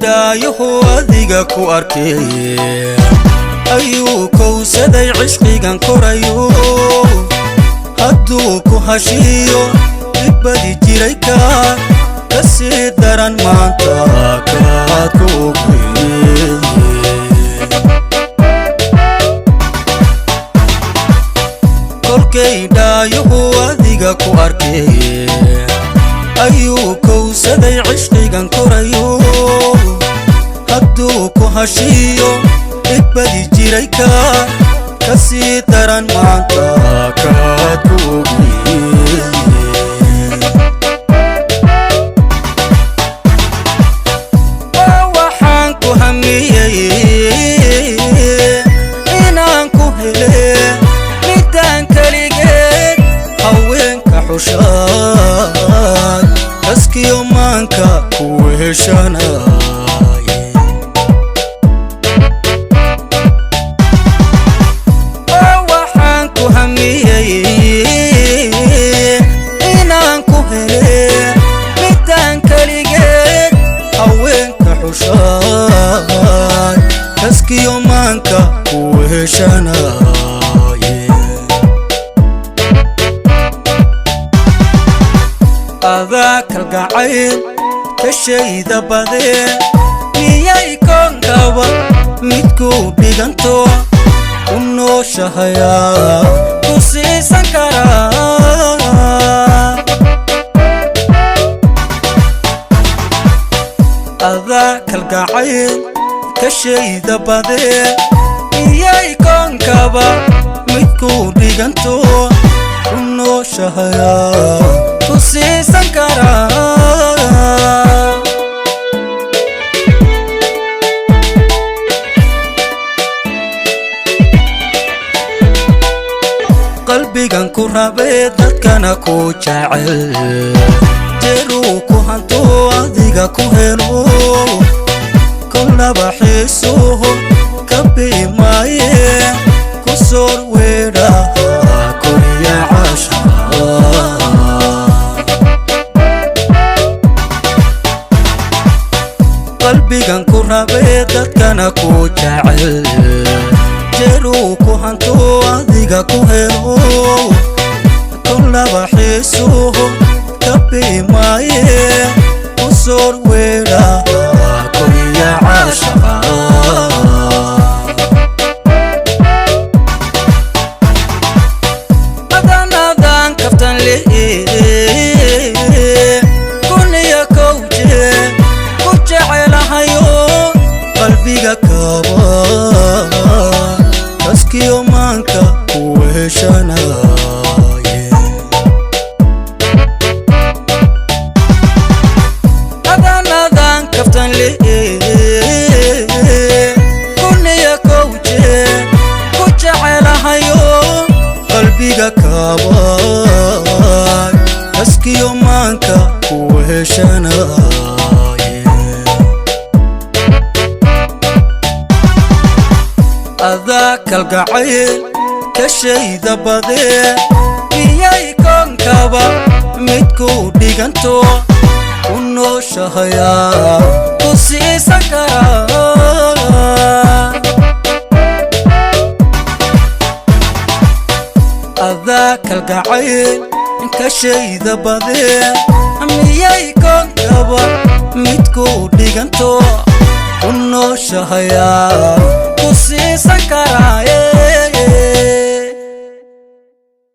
Dhaayuhu adiga ku arkay, ayuu kowsaday cishqigan korayo. Hadduu ku hashiyo ibadi jiray, kaa ka sii daran maanta kaad ku ogey. Kolkay dhaayuhu adiga ku arkay, ayuu kowsaday cishqigan korayo. Hadduu ku hashiyo ibadi jiray, kaa ka sii daran maanta kaad ku ogey. Waxaan ku hamiyey inaan ku hele midaan keligeed haweenka xushaad, kaskiyo maanka ku heshanaaye. Waxaan ku hamiyey inaan ku hele midaan keligeed haweenka xushaad, kaskiyo maanka ku heshanaaye. Adaa kalgacayl ka shayda badee, miyay koonkaba midkuu dhiganto u nooshahayaa ku siisan karaa? Adaa kalgacayl ka shayda badee, miyay koonkaba midkuu dhiganto u nooshahayaa ku siisan karaa? Qalbigan ku rabee, dadkana ku jecel, jeeruu ku hanto adiga ku helo, kolnaba xiisuhu ka biimaaye. Ku soor weedhaha koriya caashaqa. Qalbigan ku rabee, dadkana ku jecel, jeeruu ku hanto adiga ku helo, kolnaba xiisuhu ka biimaaye. Ku soor weedhaha koriya caashaqa. Adanadan kaftan li'i kuniya kowje ku jecelahayo, qalbiga kaba kaskiyo maanka ku heshanaaye. Adanadan kaftan li'i kuniya kowje ku jecelahayo, qalbiga kaba kaskiyo maanka ku heshanaaye. Adaa kalgacayl ka shayda badee, miyay koonkaba midkuu dhiganto u nooshahayaa ku siisan karaa? Adaa kalgacayl ka shayda badee, miyay koonkaba midkuu dhiganto u nooshahayaa ku siisan karaaye?